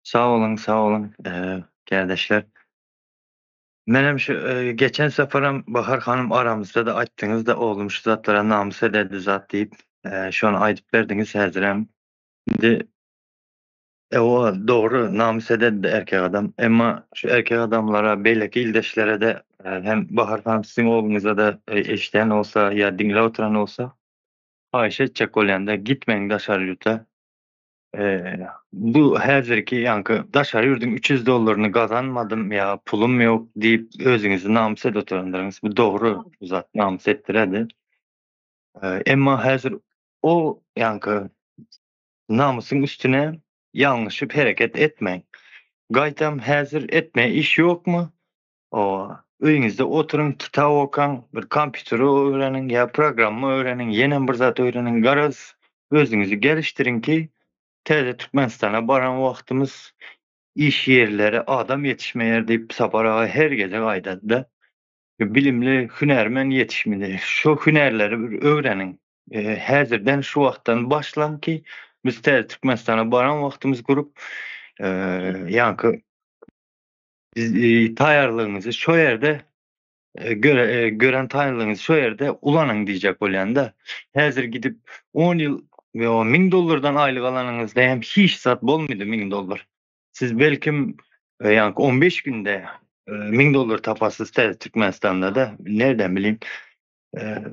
Sag boluň, sag boluň, kärdeşler. Menem şu geçen saparam Bahar hanym aramyzda-da aýtdyňyz-da oglum şu zatlara namys ederdi zat diýip, şony aýdyp berdiňiz häzirem. Indi ewa dogry namys ederdi erkek adam. Emma şu erkek adamlara beýleki ildeşlere-de hem Bahar hanym siziň ogluňyza-da eşidýän bolsa ýa diňläp oturan bolsa haýyş etjek bolýan-da gitmäň daşary ýurta. Bu häzirki ýaňky daşary ýurduň 300 dollaryny gazanmadym ýa pulum ýok diýip özüňizi namys edip oturandyryňyz. Bu dogry bu zat namys etdiredi. Emma häzir o ýaňky namysyň üstüne ýalňyşyp hereket etmäň. Gaýtam häzir etme iş ýokmy? O öýüňizde oturyň, kitap okaň, bir kompýuteri öwreniň ýa programma öwreniň, ýenem bir zat öwreniň. Garaz, özüňizi gelişdiriň ki, täze Türkmenistana baran wagtymyz iş ýerlere adam ýetişmeýär diýip Sapar aga her gezek aýdady-da. Bilimli hünärmen ýetişmeli. Şo hünärleri bir öwreniň. Häzirden şu wagtdan başlaň ki, biz täze Türkmenistana baran wagtymyz gurup, ýaňky taýýarlygyňyzy şo ýerde göre, gören taýýarlygyňyzy şo ýerde ulanyň diýjek bolýan-da. Häzir gidip 10 ýyl we 1000 dollardan aýlyk alanyňyzda hem hiç zat bolmady 1000 dollar. Siz belkim ýa 15 günde 1000 dollar taparsyz täze Türkmenistanda-da, nereden bileyim.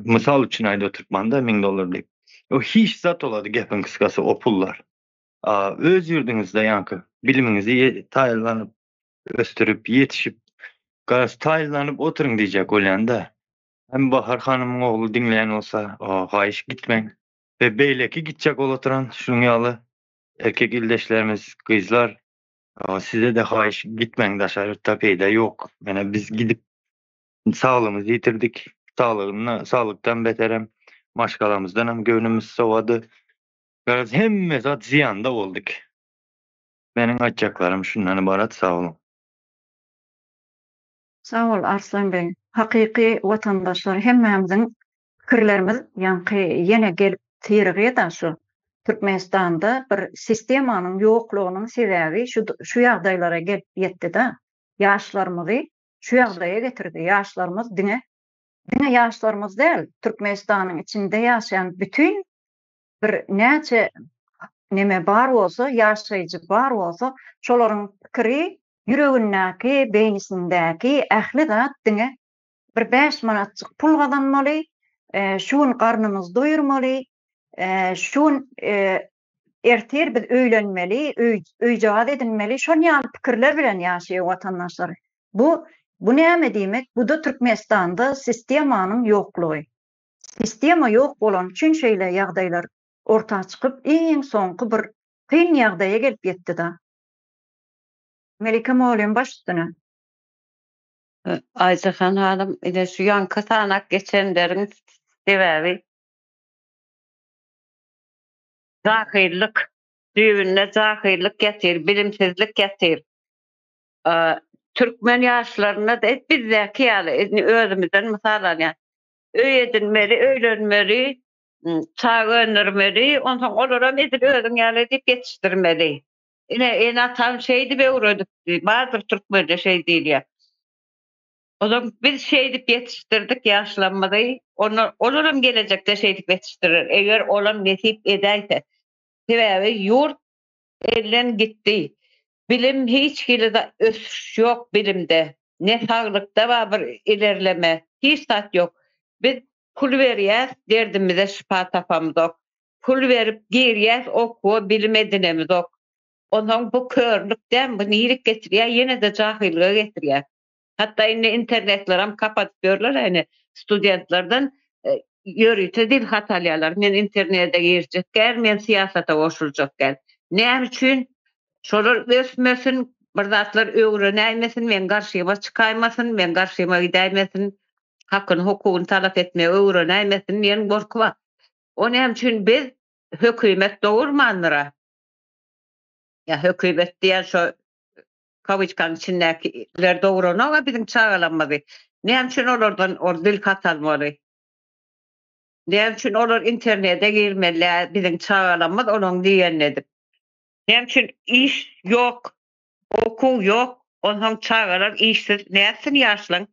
Mysal üçin aýdyp oturtman-da 1000 dollar diýip. O hiç zat bolady gepiň kysgasy o pullar. Öz ýurduňyzda ýaňky bilimiňizi taýýarlanyp, ösdürip, ýetişip, garaz taýýarlanyp oturyň diýjek bolýan-da. Hem Bahar hanymyň ogly diňleýän bolsa, haýyş gitmäň. We beýleki gitjek bolup oturan şunuň ýaly erkek ildeşlerimiz, gyzlar, size-de haýyş gitmäň daşary ýurtda peýda ýok. Ýöne biz gidip saglygymyzy ýitirdik. Saglygynda, saglykdan beterem maşgalamyzdanam göwnümiz sowady. Garaz hemme zat zyýanda boldyk. Meniň aýtjaklarym şundan ybarat sag boluň. Sag bol Arslan beg. Hakyky watandaşlar hemmämiziň pikirlerimiz ýaňky ýene gelip syrygýada şu Türkmenistanda bir sistemanyň ýoklugynyň sebäbi şu şu ýagdaýlara gelip ýetdida. Ýaşlarymyzy şu ýagdaýa getirdi. Ýaşlarymyz diňe diňe ýaşlarymyz däl Türkmenistanyň içinde ýaşaýan bütin bir näçe neme bar bolsa, ýaşaýjy bar bolsa, şolaryň pikiri ýüregindäki, beýnisindäki ähli zat diňe bir bäş manatjyk pul gazanmaly, şu gün garnymyzy doýurmaly, şu gün. Ertir biz öýlenmeli, öý, öýjagaz edinmeli, şon ýaly pikirler bilen ýaşaýar watandaşlar. Bu, bu näme diýmek? Bu-da Türkmenistanda sistemanyň ýoklugy. Sistema ýok bolany üçin şeýle ýagdaýlar orta çykyp, iň soňky bir kyn ýagdaýa gelip ýetdi-da. Melike mugallym baş üstüne. Aýjahan hanym, ine şu ýaňky sanap geçenleriň sebäbi jahyllyk, düýbünde jahyllyk ýatyr, bilimsizlik ýatyr. Türkmen ýaşlarynda-da bizdäki ýaly, indi özümizden mysal alýan, öý edinmeli, öýlenmeli, çaga öndürmeli, onsoň olaram edil özüň ýaly edip ýetişdirmeli. Ine, ene-atam şeýdip öwredipdi. Bardyr türkmende şeý diýilýär. Ozal biz şeýdip ýetişdirdik ýaşlarymyzy. Onda olaram gelejekde şeýdip ýetişdirer, eger olam nesip edäýse. Sebäbi ýurt elden gitdi. Bilim hiç hili ösüş ýok bilimde. Ne saglykda bar bir ilerleme. Hiç zat ýok. Biz pul berýäs, derdimize şypa tapamzok. Pul berip girýäs okuwa bilim edinemizok. Onsoň bu körlük dämi bu nirik getirýär ýene-de jahyllyga getirýär. Hatda indi internetlerem kapadyp ýörler ine studentlerden ýörite dil hat alýarlar men internede girjek däl men syýasata goşuljak däl. Näme üçin? Şolar ösmesin bir zatlar öwrenäýmesin meň garşyma çykaýmasyn meň garşyma gidäýmesin hakyny hukugyny talap etmegi öwrenäýmesin diýen gorky bar. O näme üçin biz hökümet dogurmandyra? Ýa hökümet diýen şo kawyçkanyň içindäkiler dogranok-a biziň çagalarymyzy. Näme üçin olardan ol dil hat almaly? Näme üçin olar internete girmeli biziň çagalarymyz olaň diýenini edip? Näme üçin iş ýok, okuw ýok, onsoň çagalar işsiz nätsin ýaşlaň?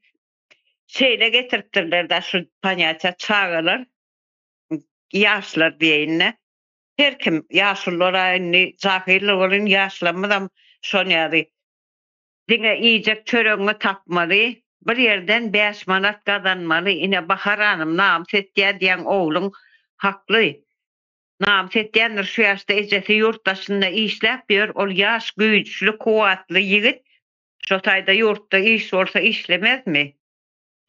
Şeýle getiripdirler-dä şu ponýatiýa çagalar ýaşlar diýeýin-de. Her kim, ýaşulular-a indi jahyldyr welin, ýaşlarymyzam şon ýaly. Diňe iýjek çöregiňi tapmaly, bir ýerden bäş manat gazanmaly, ine Bahar hanym namys etýär diýýäň ogluň hakly. Namys etýändir şu ýaşda ejesi ýurt daşynda işläp ýör, ol ýaş güýçli kuwwatly ýigit şo taýda ýurtda iş bolsa işlemezmi?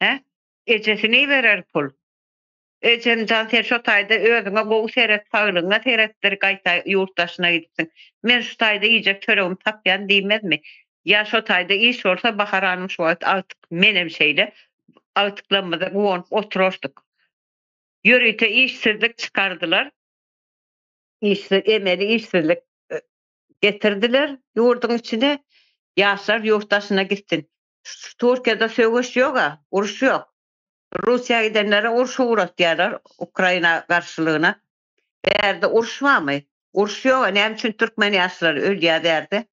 Hä? Ejesine iberer pul. Ejemjan sen şo taýda özüňe gowy seret saglygyňa seretdir gaýta ýurt daşyna gidipsiň. Men şu taýda iýjek çöregimi tapýan diýmezmi? Ýa şo taýda iş bolsa Bahar hanym şu wagt agtyk menem şeýle agtyklarymyza guwanyp oturardyk. Ýörite işsizlik çykardylar. Işsiz emeli işsizlik getirdiler ýurduň içine. Ýaşlar ýurt daşyna gitsin. Türkiýede söweş ýoga, uruş ýok. Russiýa gidenlere uruş ugratýarlar Ukraina garşylygyna. Bärde uruş barmy? Uruş ýoga näme üçin türkmen ýaşlary ölýär bärde?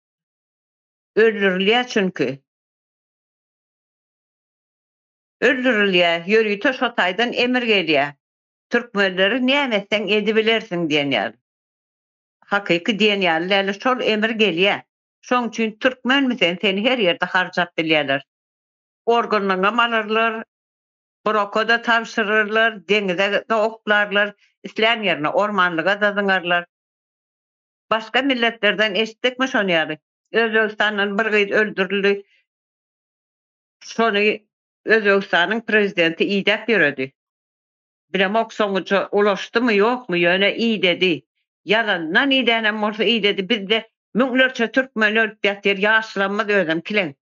Öldürilýär çünki. Öldürilýär, ýörite şo taýdan emir gelýär. Türkmenleri näme etseň edibilersiň diýen ýaly. Hakyky diýen ýaly däl, şol emir gelýär. Şoň üçin türkmenmi sen, seni her ýerde harjap bilýärler. Organlaryňam alarlar, broka-da tabşyrarlar, deňize-de oklarlar, islän ýerine, ormanlyga-da zyňarlar. Başga milletlerden eşitdikmi şony ýaly? Özbegistandan bir gyz öldürildi. Şony Özbegistanyň prezidenti idäp ýöredi. Bilemok soňuja ulaşdymy ýokmy ýöne idedi. Ýalandan idänem bolsa idedi. Bizde müňlerçe türkmen ölüp ýatyr, ýaşlarymyz özem kileň.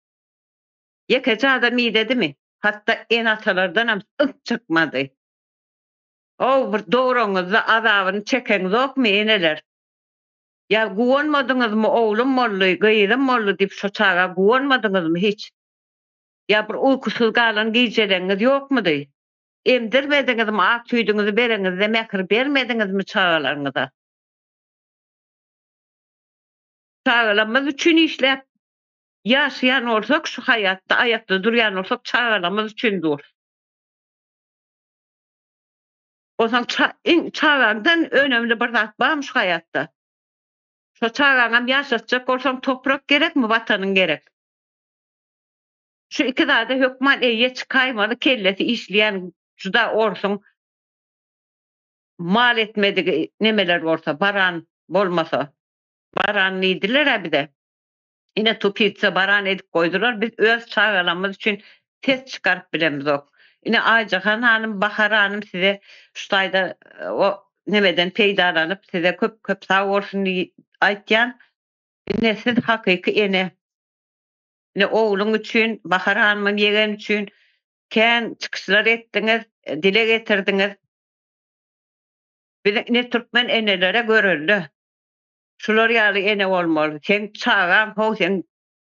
Ýekeje adam idedimi? Hatda ene-atalardanam yk çykmady. Ow, bir dograňyzda azabyny çekeňzokmy, eneler? Ýa guwanmadyňyzmy, oglum boldy, gyzym boldy diýip şo çaga guwanmadyňyzmy hiç? Ýa bir uýkusyz galan gijeleňiz ýokmudy? Emdirmediňizmi, ak süýdüňizi bereňizde mähir bermediňizmi çagalaryňyza? Çagalarymyz üçin işläp Ýaşaýan bolsak şu haýatda aýakda durýan bolsak çagalarymyz üçin dur. Onsoň iň çagaňdan önemli bir zat barmy şu haýatda? Şo çagaňam ýaşatjak bolsaň toprak gerekmi watanyň gerek. Şu iki zada hökman eýe çykaýmaly kellesi işleýän juda orsuň mal etmedigi nemeler bolsa baran. Bolmasa. Baran diýdiler-ä bize. Ine tupitsa baran edip goýdular, biz öz çagalarymyz üçin ses çykaryp bilemizok. Ine Aýjahan hanym, Bahar hanym size şu taýda o nemeden peýdalanyp size köp köp sag bolsun aýtýan. Ine siz hakyky ene. Ine ogluň üçin, Bahar hanymam ýegen üçin kän çykyşlar etdiňiz, dile getirdiňiz. Biziň ine türkmen enelere görelde. Şular ýaly ene bolmaly. Seň çagaň how seň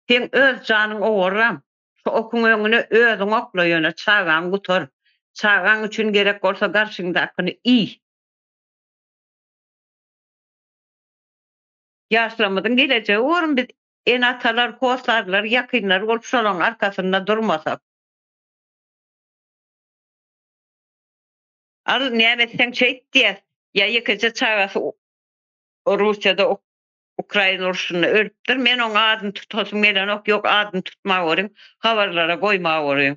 seň öz janyň owarram. Şu okuň öňüne özüň okla ýöne çagaňy gutar. Çagaň üçin gerek bolsa garşyňdakyny iý. Ýaşlarymyzyň gelejegi bormy biz ene-atalar, hossarlar, ýakynlar bolup şolaryň arkasynda durmasak. Al näme etseň şeýt diýýär. Ýa ýekeje çagasy Russiýada Ukraina urşunda ölüpdir. Men oň adyny tutasym gelenok, ýok adyny tutmaweriň, habarlara goýmaweriň.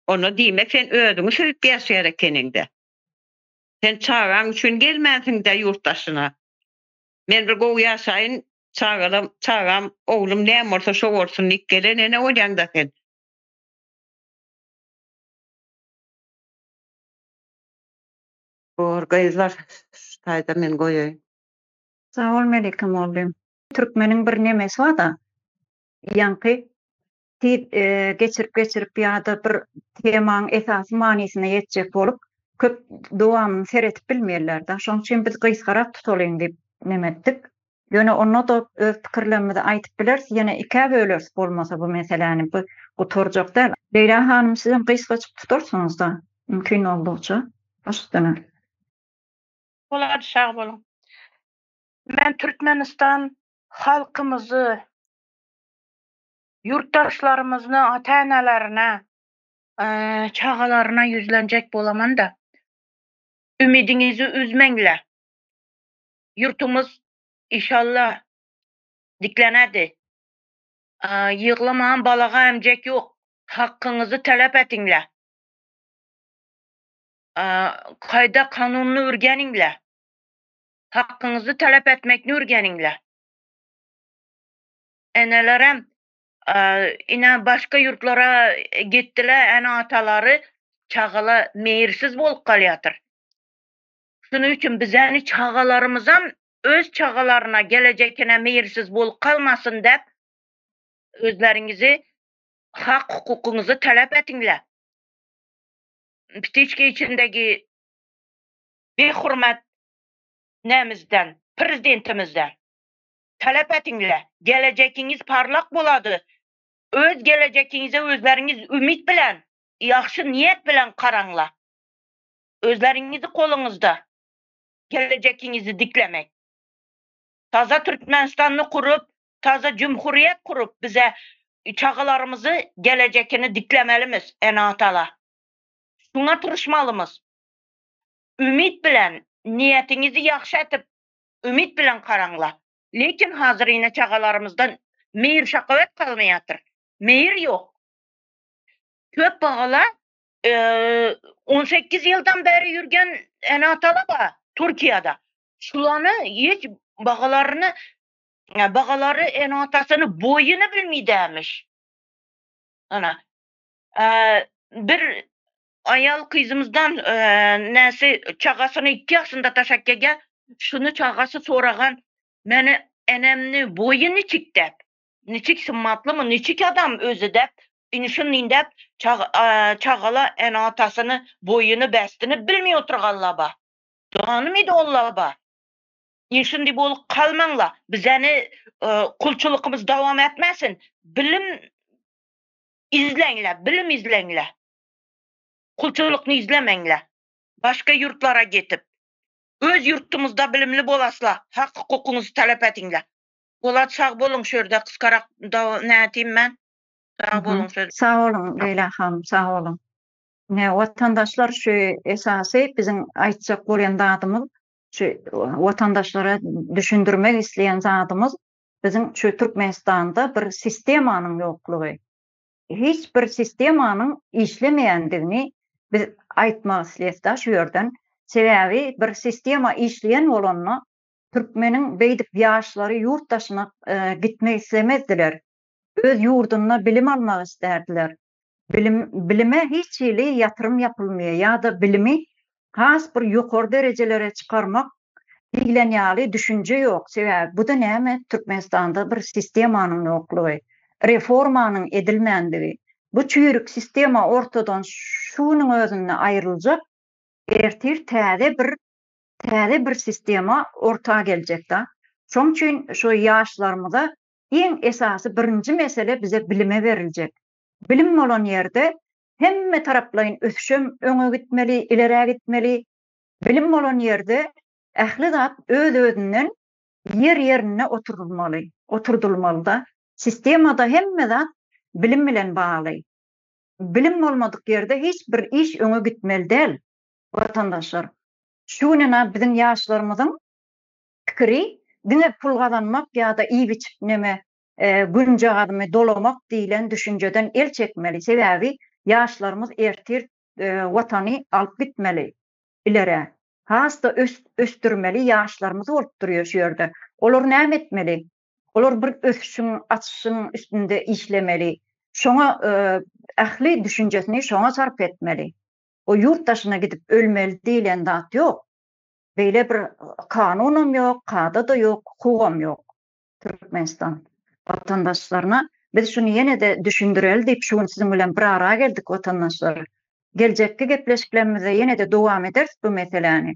Onda diýmek sen özüňi söýüp ýaşaýar ekeniňdä. Sen çagaň üçin gelmänsiňdä ýurt daşyna. Men bir gowy ýaşaýyn, çagalam, çagam, oglum näme bolsa şo bolsun diýip gelen ene bolýaňda sen. Bor gyzlar şu taýda men goýaýyn. Sag bol Melike mugallym. Türkmeniň bir nemesi barda ýaňky tiz geçirip geçirip ýa-da bir temaň esasy manysyna ýetjek bolup köp dowamyny seretip bilmeýärler-de. Şonuň üçin biz gysgarak tutalyň diýip neme etdik. Ýöne onda-da öz pikirlerimizi aýdyp bileris, ýene ikä böleris bolmasa bu meseläni, bu gutarjak däl. Leýla hanym sizem gysgajyk tutarsyňyzda, mümkin boldugyça. Baş üstüne. Bolar sag boluň. Men Türkmenistan halkymyzy, ýurtdaşlarymyzny ata-enelerine, çagalaryna ýüzlenjek bolamanda, ümidiňizi üzmeňle. Ýurtumyz inşallah diklenedi. Ýyglamaň balaga emjek ýok. Hakkyňyzy talap etiňle. Kaýda kanunyny ürgeniňle. Hakkyňyzy talap etmekni ürgeniňle. Enelerem ine başga ýurtlara gitdile ene-atalary çagala meýirsiz bolup galýatyr. Şunuň üçin bizäni çagalarymyzam öz çagalaryna gelejekine meýilsiz bolup galmasyn däp özleriňizi hak hukukyňyzy talap etiňle. Ptiçka içindegi bihurmat nämizden prezidentimizden talap etiňle. Gelejekiňiz parlak bolady. Öz gelejekiňize özleriňiz ümit bilen ýagşy niýet bilen garaňla. Özleriňizi goluňyzda gelejekiňizi diklemek. Taza Türkmenistany gurup, taza jumhuriýet gurup bize çagalarymyzy gelejekini diklemelimiz ene-atalar. Şuňa tyrşmalymyz. Ümit bilen niýetiňizi ýagşy etip ümit bilen garaňla. Lekin hazir ine çagalarymyzdan meýir şakawet galmaýatyr. Meýir ýok. Köp bagalar 18 ýyldan bäri ýürgen ene-atalar bar Türkiýede. Şulany hiç bagalaryny bagalary ene-atasyny boýuny bilmeýärmiş. Ana bir aýal gyzymyzdan näsi çagasyny 2 ýaşynda taşak gelýär. Şuny çagasy soragan meni enemni boýy niçik däp. Niçik symmatlymy, niçik adam özi däp, indi şuny däp, çagala ene-atasyny, boýuny, bästini bilmeý oturganlar bar. Danymydy onlar bar. Indi şuny bolup galmaňlar. Bizäni kulçulykymyz dowam etmesin. Bilim izleňler, bilim izleňler. Kulçulykny izlemeňler. Başga ýurtlara gitip. Öz ýurtumyzda bilimli bolaslar, hak-hukukyňyzy talap ediňler. Polat sag boluň şu ýerde kyskarak näteyim men. Sag boluň söz. Sag boluň Leýla hanym sag boluň. Ine watandaşlar şu esasy biziň aýtjak bolýan zadymyz şu watandaşlara düşündirmek isleýän zadymyz biziň şu Türkmenistanda bir sistemanyň ýoklugy. Hiç bir sistemanyň işlemeýändigini biz aýtmak isleýäs-da şu ýerden. Sebäbi bir sistema işleýän bolanda. Türkmeniň beýdip ýaşlary ýurt daşyna gitmek islemezdiler. Öz ýurdunda bilim almak isterdiler. Bilim bilime hiç hili ýatyrym ýapylmaýar ýa-da bilimi has bir ýokary derejelere çykarmak diýlen ýaly düşünje ýok. Sebäbi bu-da näme Türkmenistanda bir sistemanyň ýoklugy, reformanyň edilmändigi. Bu çüýrük sistema ortadan şu günüň özünde aýryljak, ertir täze bir täze bir sistema orta geljek-da. Şoň üçin şu ýaşlarymyza iň esasy birinji mesele bize bilime beriljek. Bilim bolan ýerde hemme taraplaýyn ösüşem öňe gitmeli, ilerä gitmeli. Bilim bolan ýerde ähli zat öz-özünden ýer-ýerinde oturdylmaly, oturdylmaly-da. Sistemada hemme zat bilim bilen bagly. Bilim bolmadyk ýerde hiç bir iş öňe gitmeli däl, watandaşlar. Şu gün-ä biziň ýaşlarymyzyň pikiri diňe pul gazanmak ýa-da iýip-içip neme günjagazymy dolamak diýlen düşünjeden el çekmeli. Sebäbi ýaşlarymyz ertir Watany alyp gitmeli ilerä. Has-da ösdürmeli ýaşlarymyz bolup durýar şu ýerde. Olar näme etmeli? Olar bir ösüşiň, açyşyň üstünde işlemeli. Şoňa ähli düşünjesini şoňa sarp etmeli. O ýurt daşyna gidip ölmeli diýlen zat ýok. Beýle bir kanunam ýok, kada-da ýok, hukugam ýok. Türkmenistan watandaşlaryna biz şuny ýene-de düşündireli diýip şu gün siziň bilen bir ara geldik watandaşlar. Geljekki gepleşiklerimizde ýene-de dowam ederis bu meseläni.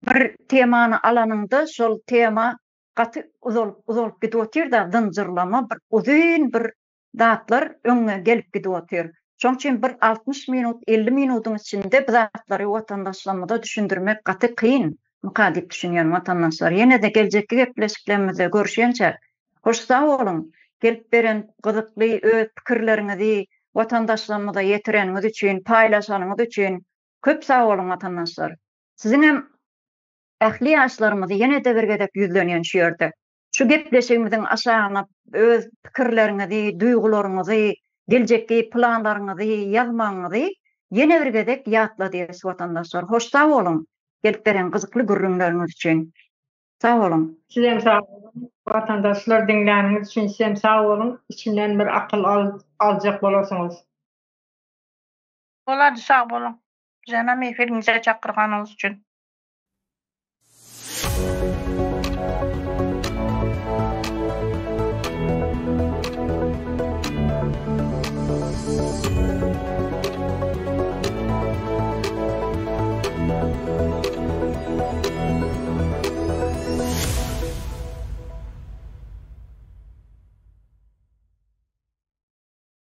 Bir temany alanyňda şol tema gaty uzalyp uzalyp gidip otyr-da zynjyrlama bir uzyn bir zatlar öňüňe gelip gidip otyr. Şoň üçin bir 60 minut, 50 minudyň içinde bu zatlary watandaşlarymyza düşündirmek gaty kyn myka diýip düşünýän watandaşlar. Ýene-de geljekki gepleşiklerimizde görüşýänçäk, hoş sag boluň! Gelip beren gyzykly öz pikirleriňizi watandaşlarymyza ýetireniňiz üçin, paýlaşanyňyz üçin köp sag boluň watandaşlar! Siziňem ähli ýaşlarymyzy ýene-de bir gezek ýüzlenýän şu ýerde. Şu gepleşigimiziň aşagyna öz pikirleriňizi, duýgularyňyzy, geljekki planlaryňyzy ýazmagyňyzy ýene bir gezek ýatladýas watandaşlar. Hoş sag boluň gelip beren gyzykly gürrüňleriňiz üçin. Sag boluň. Sizem sag boluň watandaşlar diňläniňiz üçin sizem sag boluň içinden bir akyl aljak bolarsyňyz. Bolady sag boluň. Bizenam efiriňize çakyrganyňyz üçin.